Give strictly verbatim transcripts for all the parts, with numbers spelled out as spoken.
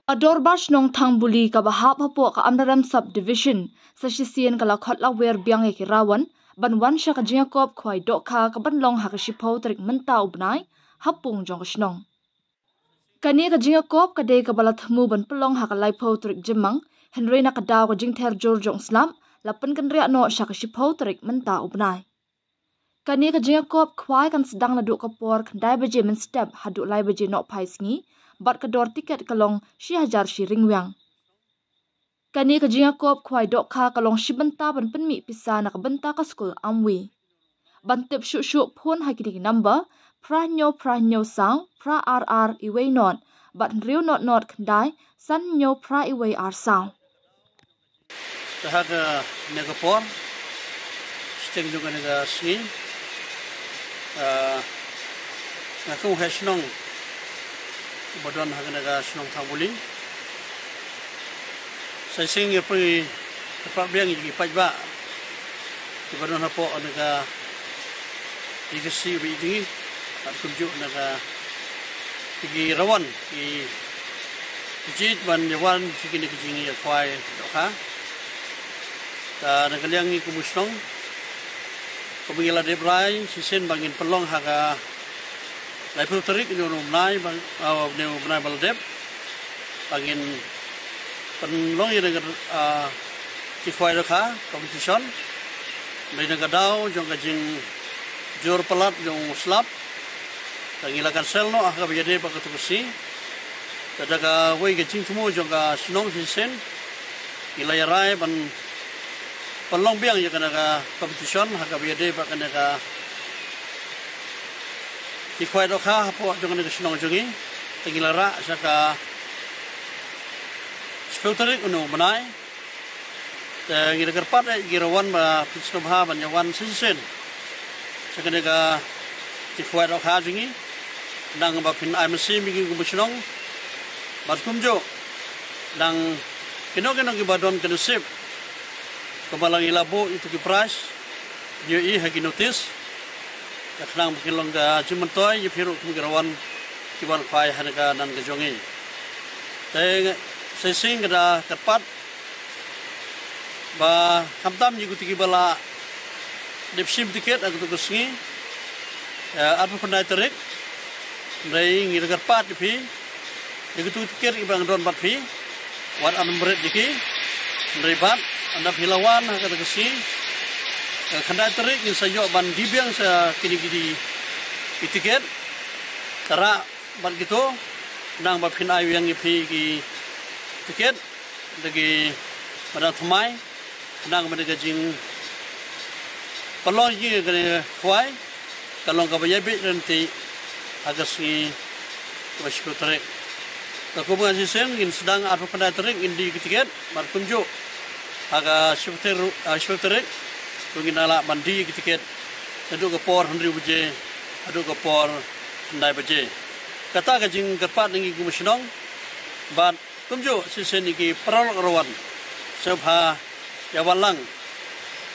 Ka Dorbar Shnong Thangbuli kaba hap hapoh ka Amlarem Sub Division sa shisien ka la khot lawer biang ïa ki rawan ban wan sha ka jingïakop khwai dohkha kaban long ha ka shiphew tarik mynta u bnai ha pung jong ka shnong. Kane ka jingïakop ka dei kaba la thmu ban pynlong ha ka laiphew tarik Jymmang, hynrei na ka daw ka jingther jur jong u slap la pynkynriah noh sha ka shiphew tarik mynta u bnai. Kane ka jingïakop khwai kan sdang naduh ka por khyndai baje mynstep haduh lai baje nohphai sngi, bad ka dor tiket ka long shi hajar shi ryngwiang. Kane ka jingïakop khwai dohkha ka long shi bynta ban pynmih pisa na ka bynta ka skul Amwi. Ban tip shuh shuh, phone ha kine ki number: phra hynñiew phra hynñiew saw phra ar ar iwei not bad hynriew not not khyndai san hynñiew phra iwei ar saw. Te ha kane ka por, shiteng jong kane ka sngi, ah, nga kum u heh shnong uba don ha kane ka shnong Thangbuli. Sa shisien ngi pyrshang kyrpad biang ïa ki paidbah kiba don hapoh kane ka ri Khasi ba ïeit jong ngi, bad kumjuh na ka, ïa ki rawan, ki jied ban ïa wan sha kine ki jingïakhwai dohkha. Te na ka liang ngi kum u shnong, kumba ngi la dep rai shisien ba ngin pynlong ha ka laiphew tarik une u bnai ba, ah, une u bnai ba la dep, ba ngin pynlong ïa ka, ah, jingkhwai dohkha competition. Dei na ka daw jong ka jingjur palat jong u slap, te ngi la cancel noh ha kaba ïadei bad katto ka sngi. Te da kawei ka jingthmu jong ka shnong shisien, ngi la ïa rai ban pynlong biang ïa kane ka competition ha kaba ïadei bad kane ka jingkhwai dohkha hapoh jong kane ka shnong jong ngi. Te ngi la rah sha ka shiphew tarik une u bnai. Te ngi da kyrpad ïa ki rawan ba phin sngewbha ban ïa wan shisien sha kane ka jingkhwai dohkha jong ngi, khnang ba phin ai mynsiem ïa ngi kum u shnong. Bad kumjuh, khnang kino kino kiba don ka nasib, kumba la ngi la buh ïa kito ki prize, phin ïohi ha ki notice, te khnang ba kin long ka jingmyntoi ïa phi ruh kum ki rawan ki wan khwai ha kane ka nan ka jong ngi. Te sa shisien nga da kyrpad ba khamtam ïa kito kiba la dep shim tiket ha kato ka sngi, eh, arphew khyndai tarik, hynrei ngi da kyrpad ïa phi, ïa kito ki tiket kiba nga don bad phi, wat anan bret ïa ki. Hynrei bad ynda phi la wan ha kata ka sngi, eh, khyndai tarik ngin sa ïoh ban die biang sa kine ki die, ki tiket. Te rah bad kito, khnang ba phin ai biang ïa phi ki tiket da ki madan thymmai, khnang ba kane ka jingpynlong jong ngi kane ka khwai kan long kaba ïai bieit ryntih ha ka sngi kaba shiphew tarik. Te kumba nga shisien, ngin sdang arphew khyndai tarik ngin die ki tiket, bad kumjuh ha ka shiphew tarik, ha shiphew tarik ruh ngin nang lah ban die ki tiket naduh ka por hynriew baje haduh ka por khyndai baje. Kata ka jingkyrpad na ngi kum u shnong, bad kumjuh shisien ïa ki paralok rawan, sngewbha ïa wan lang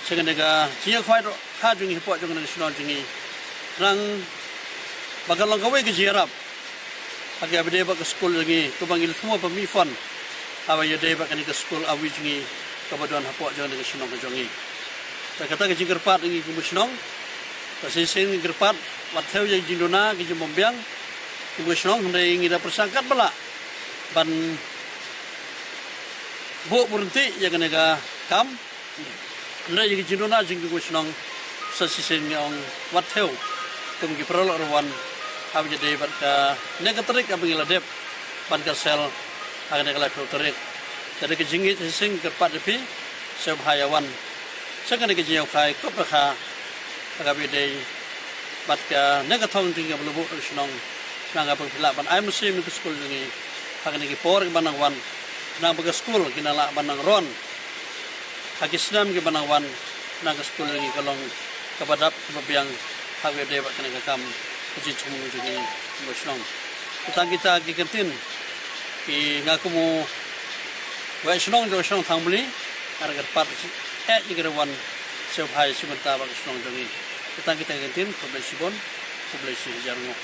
sha kane ka jingïakhwai dohkha jong ngi hapoh jong kane ka shnong jong ngi, khnang ba kan long kawei ka jingïarap ha kaba ïadei bad ka skul jong ngi, kumba ngi la thmu pynmih fund ha kaba ïadei bad kane ka skul Amwi jong ngi kaba don hapoh jong kane ka shnong ka jong ngi. Te kata ka jingkyrpad na ngi kum u shnong. Te sa shisien ngi kyrpad, wat thew ïa ka jingduna, ka jingbymbiang kum u shnong, hynrei ngi da pyrshang katba lah ban buh buh ryntih ïa kane ka kam. Hynrei ïa ka jingduna jong ngi kum u shnong, sa shisien ngi ong wat thew kum ki paralok rawan ha kaba ïadei bad kane ka tarik kaba ngi la dep ban cancel ha kane ka laiphew tarik. Te da ka jingngeit sa shisien ngi kyrpad ïa phi, sngewbha ïa wan sha kane ka jingïakhwai kop dohkha ha kaba ïadei bad kane ka thong jong ngi kaba la buh da ka shnong, khnang ba phin lah ban ai mynsiem ïa ka skul jong ngi ha kine ki por kiba nang wan, khnang ba ka skul kin nang lah ban nang rong ha ki snem kiba nang wan, khnang ka skul jong ngi kan long kaba dap kaba biang ha kaba ïadei bad kane ka kam ka jingthmu jong ngi kum u shnong. Te tang kita ki kyntien, ki, nga kum u heh shnong jong ka shnong Thangbuli, nga da kyrpad eh ïa ki rawan, sngewbha ïa shim bynta bad ka shnong jong ngi. Te tang kita ki kyntien, khublei shibun, khublei shihajar nguh.